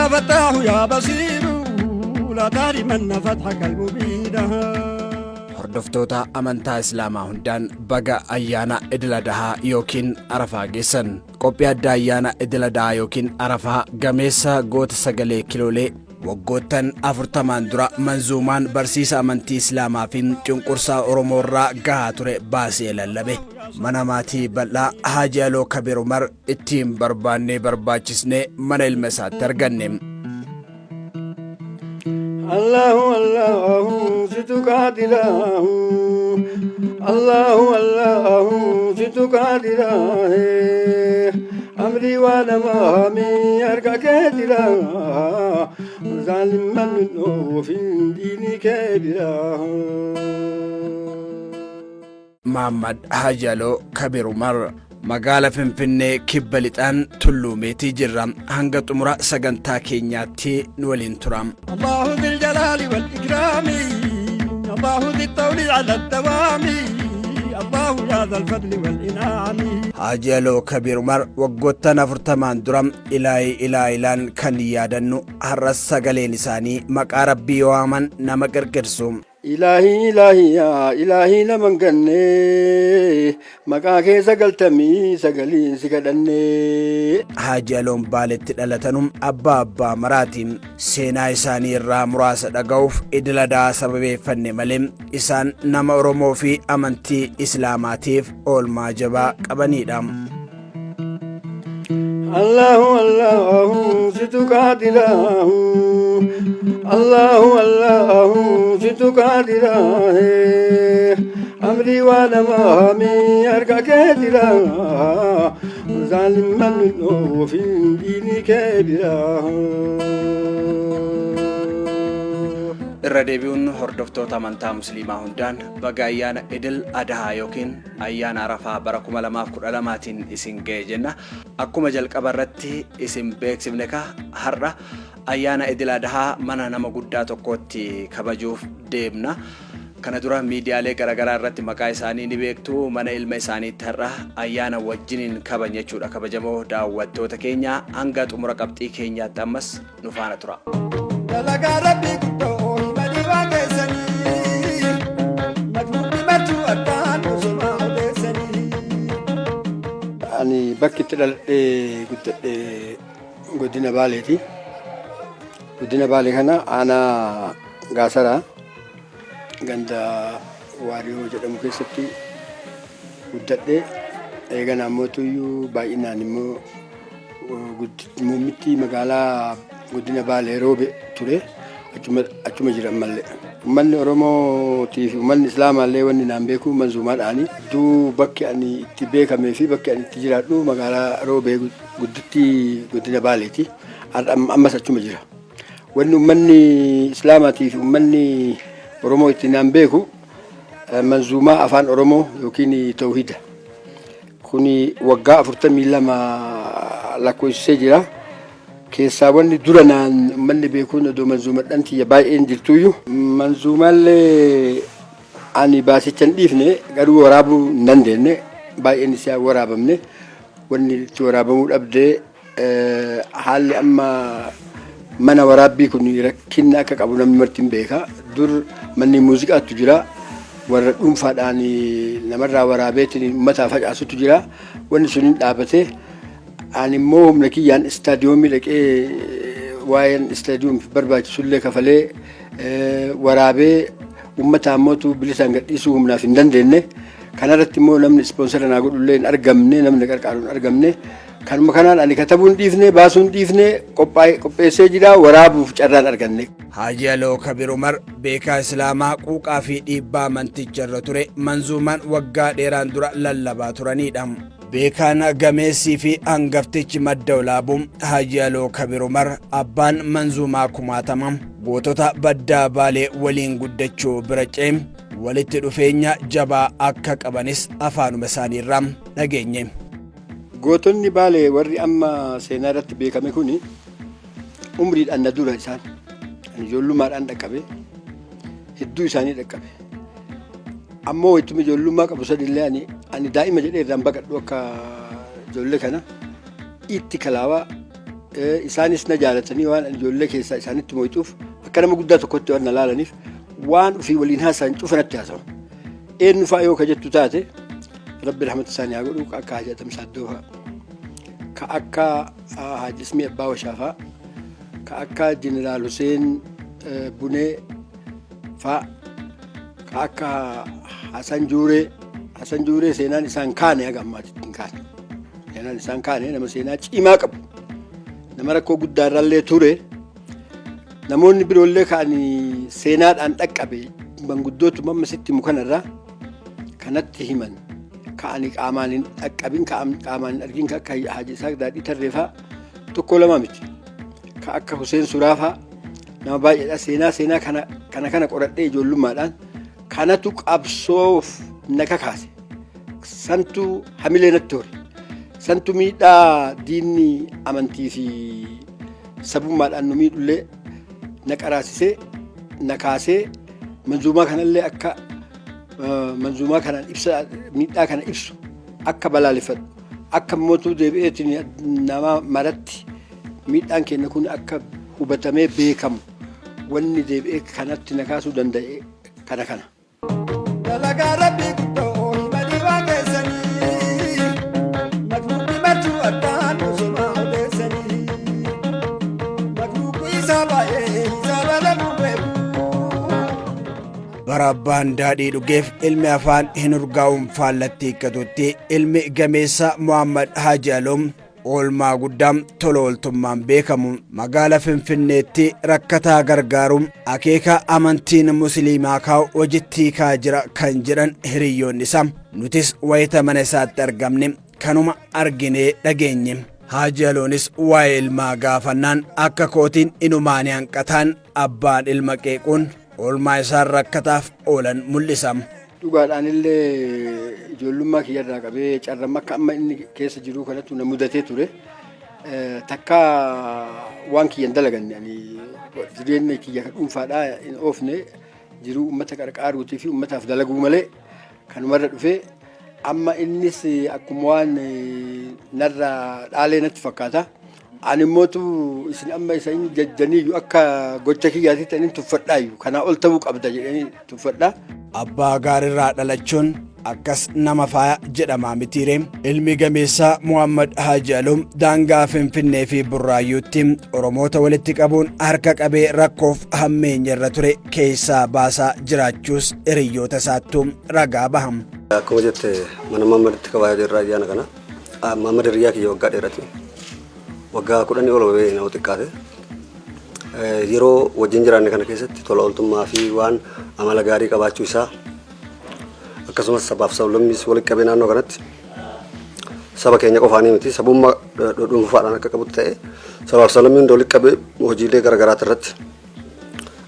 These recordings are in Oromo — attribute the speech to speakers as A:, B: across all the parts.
A: يا فتاح يا بصير لا تحرمن فتحك المبين.
B: Hordoftoota amantaa Islaamaa hundaan baga ayyaana Idil Adahaa yookiin Arafaa geessan. Qophii adda ayyaana Idil Adahaa yookiin Arafaa gameessa goota sagalee kiloolee waggoottan 40n dura manzuumaan barsiisa amantii Islaamaa fi cunqursaa Oromoo irraa gahaa ture baasee lallabe. Mana maatii bal'aa Haaji Aloo Kabir Umar ittiin barbaannee barbaachisnee mana ilma isaatti arganne.
A: الله الله situ qaadirahu الله الله situ qaadirahe amrii waa namaami harka kee jira zaalimman oofin diinii kee bira.
B: Muhammad Haaji Aloo Kabir Umar magaala Finfinnee kibba lixaan Tulluumeetii jirra. Hanga xumura sagantaa keenyaatti nu waliin tura.
A: الله ذي الجلال والإكرام الله ذي الطول على الدوام الله يا ذا الفضل والإنعام.
B: Haaji Aloo Kabir Umar waggoottan 40n dura ilaahi ilaa ilaan kan yaadannu har'as sagaleen isaanii maqaa Rabbii waaman nama qirqirsu.
A: Ilaahii ilaahii yaa ilaahii nama hin ganne maqaa kee 99 si kadhanne.
B: Haaji Aloon Baaletti dhalatanu abbaa abbaa maraati. Seenaa isaanii irraa muraasa dhaga'uuf Idil Adaa sababeeffanne malee isaan nama Oromoo fi amantii Islaamaatiif oolmaa jabaa qabanidha.
A: الله الله situ qaadirahu الله الله situ qaadirahe amrii waa namaami harka kee jira zaalimman oofin diinii kee bira.
B: Irra deebi'uun hordoftoota amantaa Musliimaa hundaan baga ayyaana Idil Adahaa yookiin ayyaana Arafaa bara 2012tiin isin ga'e jenna. Akkuma jalqaba irratti isin beeksifne ka har'a ayyaana Idil Adahaa mana nama guddaa tokkootti kabajuuf deemna. Kana dura miidiyaalee garaagaraa irratti maqaa isaanii ni beektu. Mana ilma isaaniitti har'a ayyaana wajjiniin kabajna jechuudha. Kabajamoo daawwattoota keenya, hanga xumura qabxii keenyaatti ammas nu faana tura.
A: Dalagaa Rabbii guddoo himanii waan keessanii makluuqni martuu akkaan osuma odeessanii.
C: Ani bakki itti dhaladhee guddadhee godina Baaleeti. Godina Baalee kana aanaa Gaasaraa ganda Waariyoo jedhamu keessatti guddadhee, eegana ammoo tuyyuu baay'inaan immoo muummitti magaalaa godina Baalee Roobe ture, achuma jira ammallee. Uummanni Oromootii fi uummanni Islaamaallee wanni naan beeku manzuumaadhaani. Hedduu bakki ani itti beekamee fi bakki ani itti jiraadhu magaalaa Roobee gudditti godina Baaleeti. Ammas achuma jira. Wanni uummanni Islaamaatii fi uummanni Oromoo itti naan beeku manzuumaa afaan Oromoo yookiin tawhida. Kuni waggaa 42 lakkoofsisee jira. Keessaa wanni dura naan uummanni beekuun odoo manzuumadhaan tiyya baay'een jirtuyyuu. Manzuumaallee ani baasicha hin dhiifne, garuu waraabuu hin dandeenye, baay'een isaa waraabamne. Wanni itti waraabamuu dhabdee haalli amma mana waraabbii kun rakkinna akka qabu namni marti hin beeka. Dur manni muuziqaatu jira. Warra dhuunfaadhaan namarraa waraabeetiin uummataaf facaasutu jira. Wanni sun hin dhaabate. Ani immoo humna kiyyaan istaadiyoomii dhaqee waa'een istaadiyoomii barbaachisullee kafalee waraabee uummata ammootu bilisaan gadhiisuu humnaaf hin dandeenye. Kanarratti immoo namni ispoonsara naa godhullee hin argamne, namni qarqaaru hin argamne. Kanuma kanaan ani katabuu hin dhiifne, baasuu hin dhiifne, qopheessee jira, waraabuuf carraan arganne.
B: Haaji Aloo Kabir Umar beekaa Islaamaa quuqaa fi dhiibbaa amanticha irra ture manzuumaan waggaa dheeraan dura lallabaa turanidha. Beekaan gameessii fi hangaftichi Madda Olaabuu Haaji Aloo Kabir Umar abbaan manzuumaa kumaatama gootota baddaa Baalee waliin guddachuu bira ce'e walitti dhufeenya jabaa akka qabanis afaanuma isaaniirraa dhageenye.
C: Gootonni Baalee warri amma seenaa irratti beekame kuni umriidhaan na dura isaan. Ani ijoollummaadhaan dhaqqabe. Hedduu isaanii dhaqqabe. Ammoo ittuma ijoollummaa qabu sadillee ani daa'ima jedhee irraan baqadhu akka ijoollee kana itti kalaawaa Isaanis na jaalatanii waan ijoollee keessaa isaanitti mo'ituuf akka nama guddaa tokkotti waan na laalaniif waan ofii waliin haasa'an cufa natti haasawu. Eenyu fa'a yoo ka jettu taate, Rabbi rahmata isaanii haa godhu, ka akka Haaji Atam Saaddoo fa'a, ka akka Haaji Ismii Abbaa Washaa fa'a, ka akka Jeneraal Huseen Bunee fa'a, ka akka Hasan Juuree. Hasan Juuree seenaan isaan kaane haga ammaatitti hin kaane. Seenaan isaan kaane nama seenaa cimaa qabu. Nama rakkoo guddaa irrallee ture. Namoonni biroollee ka'anii seenaadhaan dhaqqabe manguddootuma amma sitti himu kanarraa kanatti himan ka'anii qaamaan hin dhaqqabin, qaamaan hin argin, ka akka Haaji Isaaq Daadhii Tarreefaa tokko lama miti. Ka akka Huseen Suraafaa nama baay'eedha. Seenaa seenaa kana kana kana qoradhee ijoollummaadhaan kanatu qabsoof na kakaase. Santu hamilee natti hore. Santu miidhaa diinni amantii fi sabummaadhaan nu miidhullee na qaraasisee na kaasee manzuumaa kanallee akka manzuumaa kanaan ibsa miidhaa kana ibsu, akka balaaleffadhu, akka mootuu deebi'eetiin nama maratti miidhaan keenya kun akka hubatamee beekamu wanni deebi'ee kanatti na kaasuu danda'e kana kana.
A: Dalagaa Rabbii guddoo himanii waan keessanii, makluuqni martuu addaan osuma odeessanii, makluuqni isaa baay'ee hisaaba lamuu beeku.
D: Bara abbaan daadhii dhugeef ilmi afaan hin urgaa'uun faallatti hiikkatutti, ilmi gameessa Muhammad Haaji Aloom oolmaa guddaa tola ooltummaan beekamu magaala Finfinneetti rakkataa gargaaruun akeeka amantiin musliimaa kaa'u hojitti hiikaa jira kan jedhan hiriyyoonni isaa, nutis wayita mana isaatti argamne kanuma arginee dhageenye. Haaji Aloonis waa'ee ilmaa gaafannaan akka kootiin inumaanii hanqataan abbaan ilma qeequun oolmaa isaan rakkataaf oolan mul'isa.
C: Dhugaadhaan illee ijoollummaa kiyyarraa qabee carramma akka amma inni keessa jiru kanattu na mudatee ture. Takka waan kiyyan dalaganne, ani jireenya kiyya kan dhuunfaadhaa hin oofne, jiruu uummata qarqaaruutii fi uummataaf dalaguu malee. Kanumarra dhufee amma innis akkuma waan narraa dhaalee natti fakkaata. Ani immootu isin amma isa inni jajjaniiyyu akka gocha kiyyaatitti ani tuffadhaayyuu kanaa ol ta'uu qabda jedhanii tuffadha.
D: Abbaa gaarirraa dhalachuun akkas nama faaya jedhamaa mitiire. Ilmi gameessaa Muhammad Haaji Alum daangaa Finfinnee fi Burraayyuutti Oromoota walitti qabuun harka qabee rakkoof hammeenya irra ture keessaa baasaa jiraachuus hiriyyoota isaattuu ragaa baham.
E: Akkuma jette, mana Mammaditti kabajaa jirra ayyaana kana. Mammad hiriyaa kiyya waggaa dheerati. Waggaa 10 ol wayii nama xiqqaate. Yeroo wajjin jiraanne kana keessatti tola ooltummaa fi waan amala gaarii qabaachuu isaa, akkasumas sabaaf sablammiis walitti qabee naannoo kanatti saba keenya qofaanii miti, sabummaa dhuunfaadhaan akka qabutti ta'e, sabaaf sablammii hunda walitti qabee hojiilee garaagaraati irratti,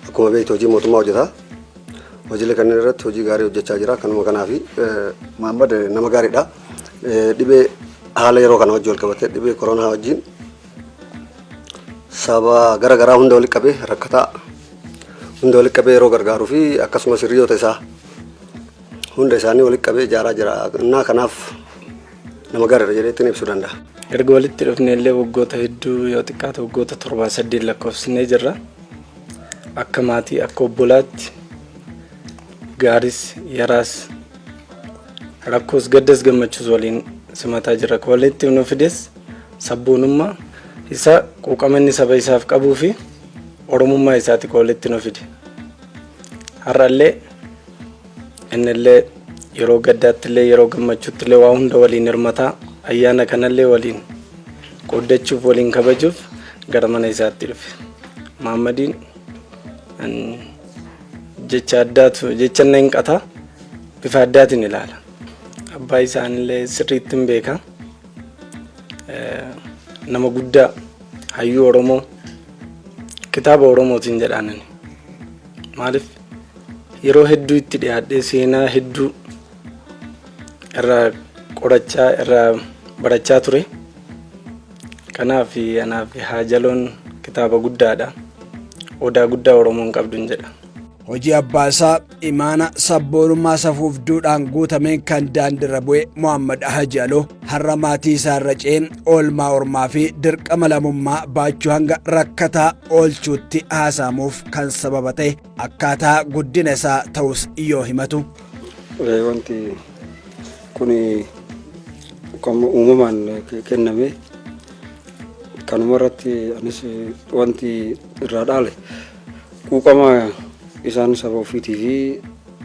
E: akkuma beektu hojii mootummaa hojjeta. Hojiilee kanneen irratti hojii gaarii hojjechaa jira. Kanuma kanaafi Muhammad nama gaariidha. Dhibee haala yeroo kana wajjin wal qabatee dhibee koronaa wajjin saba gara garaa hunda walitti qabee, rakkataa hunda walitti qabee yeroo gargaaruu fi akkasumas hiriyoota isaa hunda isaanii walitti qabee ijaaraa jira. Innaa kanaaf nama gaariidha jedheetti ibsuu danda'a.
F: Erga walitti dhufne illee waggoota hedduu, yoo xiqqaate waggoota 7 8 lakkoofsisnee jirra. Akka maatii, akka obbolaatti gaaris yaraas, rakkoos gaddas gammachuus waliin simataa jirra. Kan walitti nu fides sabboonummaa isa, quuqama inni saba isaaf qabuu fi oromummaa isaati kan walitti nu fide. Har'allee innillee yeroo gaddaatti illee yeroo gammachuutti illee waa hunda waliin hirmataa, ayyaana kanallee waliin qooddachuuf, waliin kabajuuf gara mana isaatti dhufe. Mahammadiin jecha addaatu jecha inni hin qataa bifa addaatiin ilaala. Abbaa isaanillee sirriitti hin beeka. Nama guddaa, hayyuu Oromoo, kitaaba Oromootiin jedhaan ani. Maaliif, yeroo hedduu itti dhiyaadhee seenaa hedduu irraa qorachaa, irraa barachaa ture. Kanaaf anaaf Haajaloon kitaaba guddaadha. Odaa guddaa Oromoon qabdu jedha.
D: Hojii abbaa isaa imaana sabboonummaa safuuf duudhaan guutameen kan daandiirra bu'e Mohammad Haji Aloo har'a maatii isaa irra ce'ee oolmaa ormaa fi dirqama lammummaa baachuu hanga rakkataa oolchuutti haasa'amuuf kan sababa ta'e akkaataa guddina isaa ta'us yoo himatu.
G: Wanti kun kan uumamaan kenname kanuma irratti anis wanti irraa dhaale quuqama isaan saba ofiitii fi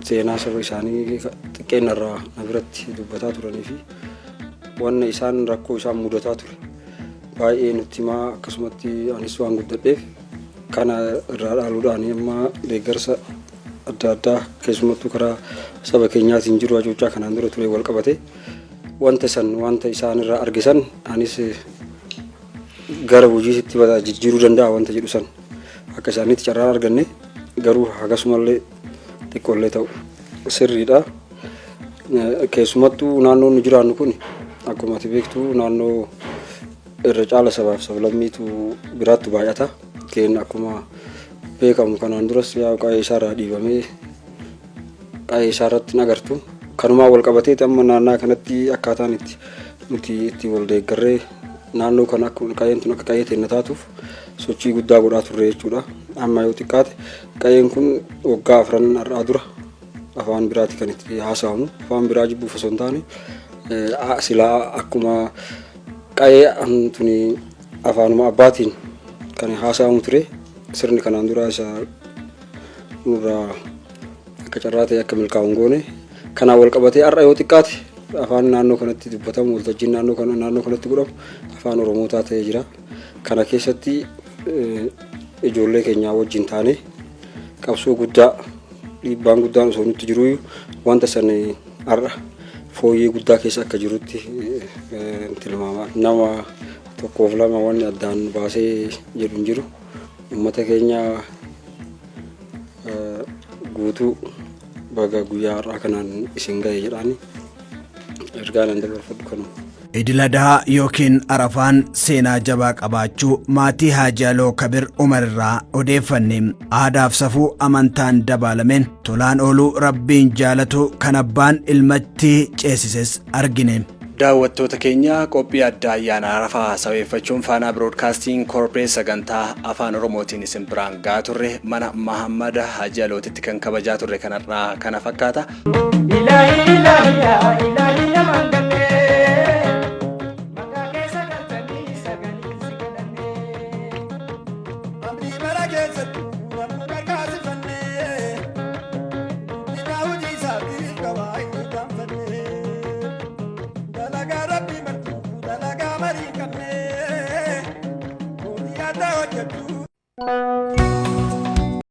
G: seenaa saba isaanii xiqqeenna irraa na biratti dubbataa turanii fi wanna isaan rakkoo isaan mudataa ture baay'ee nutti himaa, akkasumatti anis waan guddadheef kana irraa dhaaluudhaan amma deeggarsa adda addaa keessumattuu karaa saba keenyaatiin jiru hacuuccaa kanaan dura ture wal qabate wanta san wanta isaan irraa argisan anis gara hojiitti jijjiiruu danda'a wanta jedhu san akka isaaniitti carraan arganne garuu akkasumallee xiqqoollee ta'u sirriidha. Keessumattuu naannoon nu jiraannu kun akkuma ati beektu naannoo irra caala sabaaf sablammiitu biraattu baay'ata. Keenya akkuma beekamu kanaan duras yaa qa'ee isaarraa dhiibamee qa'ee isaarratti hin agartu. Kanumaan wal qabateeti amma naannaa kanatti akkaataan itti nuti itti wal deeggarree naannoo kana akka qa'een tun akka qa'ee teenya taatuuf sochii guddaa godhaa turre jechuudha. Amma yoo xiqqaate qa'een kun waggaa 4 har'aa dura afaan biraati kan itti haasa'amu. Afaan biraa jibbuuf osoo hin taane, silaa akkuma qa'ee tuni afaanuma abbaatiin kan haasa'amu ture. Sirni kanaan dura isa nurraa akka carraa ta'e akka milkaa'u hin goone. Kanaan wal qabatee har'a yoo xiqqaate afaan naannoo kanatti dubbatamu, waltajjiin naannoo kanatti godhamu afaan Oromootaa ta'ee jira. Kana keessatti ijoollee keenyaa wajjin taane qabsoo guddaa, dhiibbaan guddaan osoo nutti jiru, wanta san har'a fooyyee guddaa keessa akka jirutti tilmaama. Nama tokkoof lama wanni addaan baasee jedhu hin jiru. Uummata keenya guutuu baga guyyaa har'aa kanaan isin ga'e jedhaani ergaan an dabarfadhu kanuma.
D: Idil Adhaa yookiin Arafaan seenaa jabaa qabaachuu maatii Haaji Aloo Kabir Umar irraa odeeffanne. Aadaaf safuu amantaan dabaalameen tolaan ooluu Rabbiin jaalatu kan abbaan ilmatti ceesises argine.
B: Daawwattoota keenya, qophii addaa ayyaana Arafaa sababeeffachuun Faanaa Biroodkaastiin Koorporeet sagantaa Afaan Oromootiin isin biraan gahaa turre mana Mahammad Haji Alootitti kan kabajaa turre kanarraa kana fakkaata.
A: Ilaahi ilaahi yaa ilaahi namaan gannee maqaa keessa galtanii sagaliin si kadhannee.
H: Amrii bara keessatti namnu gargaasifannee guddina hojii isaatiif qabaa inni gaanfannee dalagaa rabbii martuu dalagaa marii qabnee hojii adda hojjechuu.